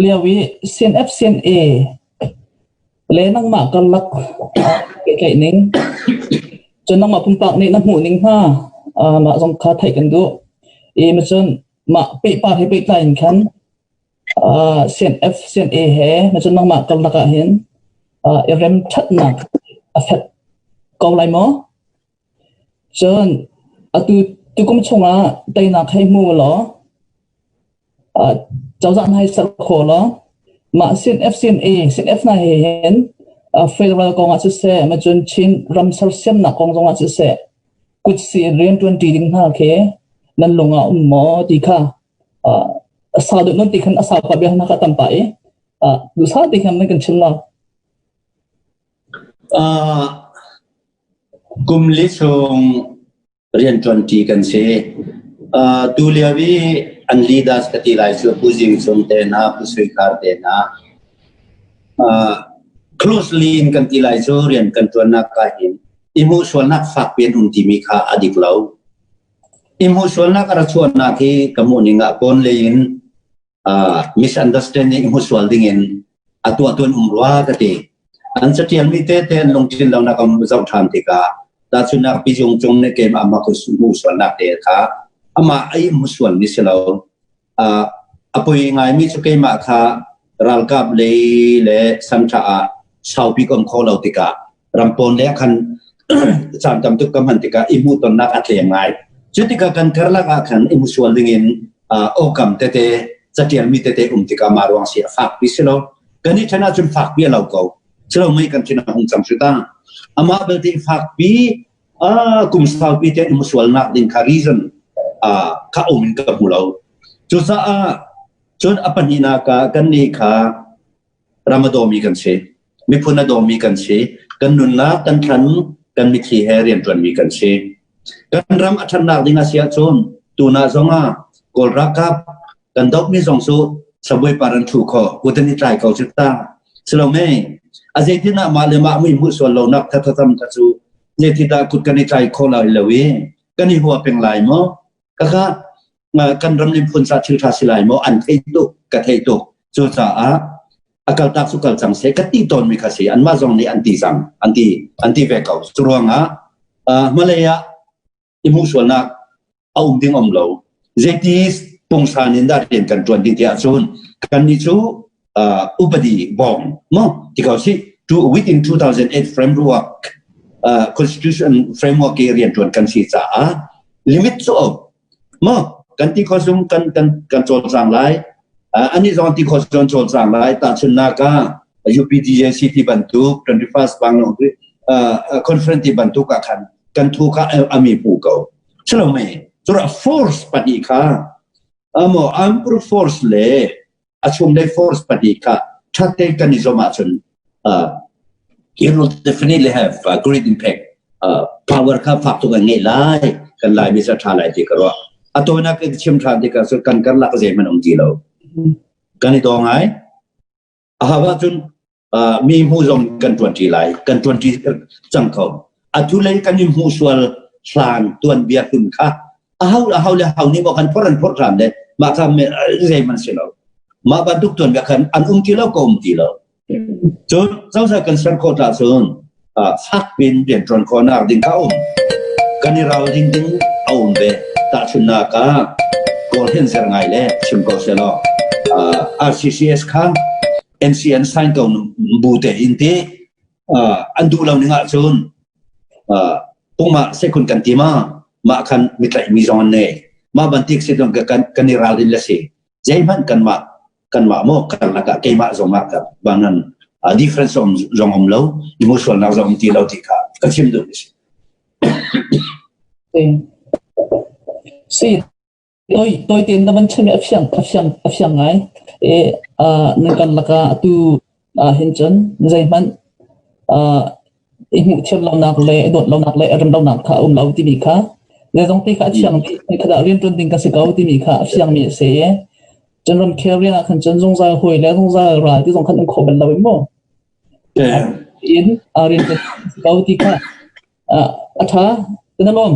lio i CNF CNA le nangmah karlak pehtlaih ning, cun nangmah pumpak nih na hmuh ning hna mah zong kha theih kan duh. I macun mah pehpar he pehtlai in khan CNF CNA he macun nangmah karlak ah hin i rem ṭhatnak a fek ko lai maw? Cun atu tukum chungah teinak hei hmu law cozah hna hi ser kho law mah CNF CNA CNF hna he hin federal kong ah siseh macun Chin ram sersiamnak kong zong ah siseh kutsi in rianṭuan ṭi ding hna khi nan lung ah um maw ti kha a sau deuh non ti khan a sau pah bia hna kha tam pah i duhsah ti khan nan kan chim lo. Kum li chung rianṭuanṭi kan si. Tu lio i an leaders ka ti lai cu Pu Zing Cung te hna, Pu Sui Khar te hna. Closely in kan ti lai cu rian kan ṭuannak ka hin i hmuhsualnak fakpi an um timi kha a dik lo. I hmuhsualnak a ra chuahnak hi ka hmuh ning ah kawn lei in misunderstanding hmusual ding in a tuah tuan um rua ka ti. An catialmi tete an lungthin lonak am zoh ṭhan tikah tahchunhnak Pizung cung nih keimah amah hmuh sualnak te kha amah ai hmu sual mi si lo. A poi ngaimi cu keimah kha ralkap lei le sanṭha ah saupi ka um kho lo tikah rampawn le khan caan tam tuk ka hman tikah i hmuhtonnak a tlem ngai. Cu tikah kan karlak ah khan i hmusual ding in awkam tete catialmi tete um tikah mah ruang si a fakpi si lo. Kan i then ahcun fakpi a lo ko. Silo mei kan thin a hung cang su ta. Amah belte fakpi kum saupi te hmusualnak ding kha reason kha um in ka hmu lo. Cucaah cun a pahnihnak ah kan nih kha ram a dawmi kan si. Miphun a dawmi kan si. Kan nunnak, kan thlan, kan mitthli he rianṭuanmi kan si. Kan ram a ṭhatnak ding a si ahcun tuna zongah Kawl ralkap kan dohmi zong cu sabuai par an ṭhu kho, kut an i tlai ko cu ta. Silo me, a zeitin ah mah le mah mui hmuh sual lonak thathatam kha cu zeitidah kut kan i tlai kho lai lo i kan i hua peng lai maw? Kaka kan ram miphun ca thil ṭha si lai maw an thei tuk ka thei tuk cucaah a kaltak cu kal cang seh ka ti tawnmi kha si anmah zong nih an ti cang an ti an ti ve ko cu ruangah hmalei ah i hmuhsualnak a um ding um lo zeiti pungsan in dah rian kan ṭuan ding tiah cun kannih cu upadi bawng mo ti ko si to within 2008 framework constitution framework i rianṭuan kan si caah limit cu um Maw kan ti kho sung kan kan kan cawlcang lai. Ani zong ti kho cun cawlcang lai. Tahchunhnak ah UPDJC ti bantuk 21st Panglong conference ti bantuk ah khan kan thu kha ami pu ko. Chalo me cura force pahnih kha amo armed force le a chunglei force pahnih kha ṭhate kan i zuam ahcun it will definitely have a great impact. Power kha fak tuk an ngei lai kan lai mi sa ṭha lai ti ka ruah. A tawinak in chim ṭhan tikah cun kan karlak zeihmanh um ti lo. Kan i daw ngai. A hau ahcun mi hmu zong kan ṭuanṭi lai kan ṭuanṭi cang ko atu lei kan i hmuh sual hlan tuanbia hlun kha a hau a hau le hau nih maw kan phor an phor hram le mah kha zeihmanh si lo mah bantuk tuanbia khan an um ti lo ka um ti lo cun cozah kan ser khawh ta cun fak pin rianṭuan khawhnak ding kha um kan i ral ding ding a um ve tahchunhnak ah kawl hin zer ngai le chim ko selaw RCCS kha NCN sign ko bu te in ti an duh lo ning ahcun pungma sekhun kan ti ma mah khan mitlaih mi zong an nei mah bantik si dong kan kan i ralrin le si zeihmanh kanmah kanmah maw karlak ah keimah zong ah ka bangan difference zong um lo emotional nak zong um ti lo ti kha ka chim duh si. Si toi toi tein na van chim i a fiang a fiang a fiang ngai. E nan kan laka atu hin cun zeihmanh i hmuh thiam lonak le i dawt lonak le i rem lonak kha a um lo timi kha zeizong te kha a thiang dih kha dah rianṭuan ding ka si ko timi kha a fiangmi a si i cun ramkhel rian ah khan cun zungzal hawi le zungzal ral ti zong khan um kho bal lo i mu in rian si ko ti kha a ṭha na lawm.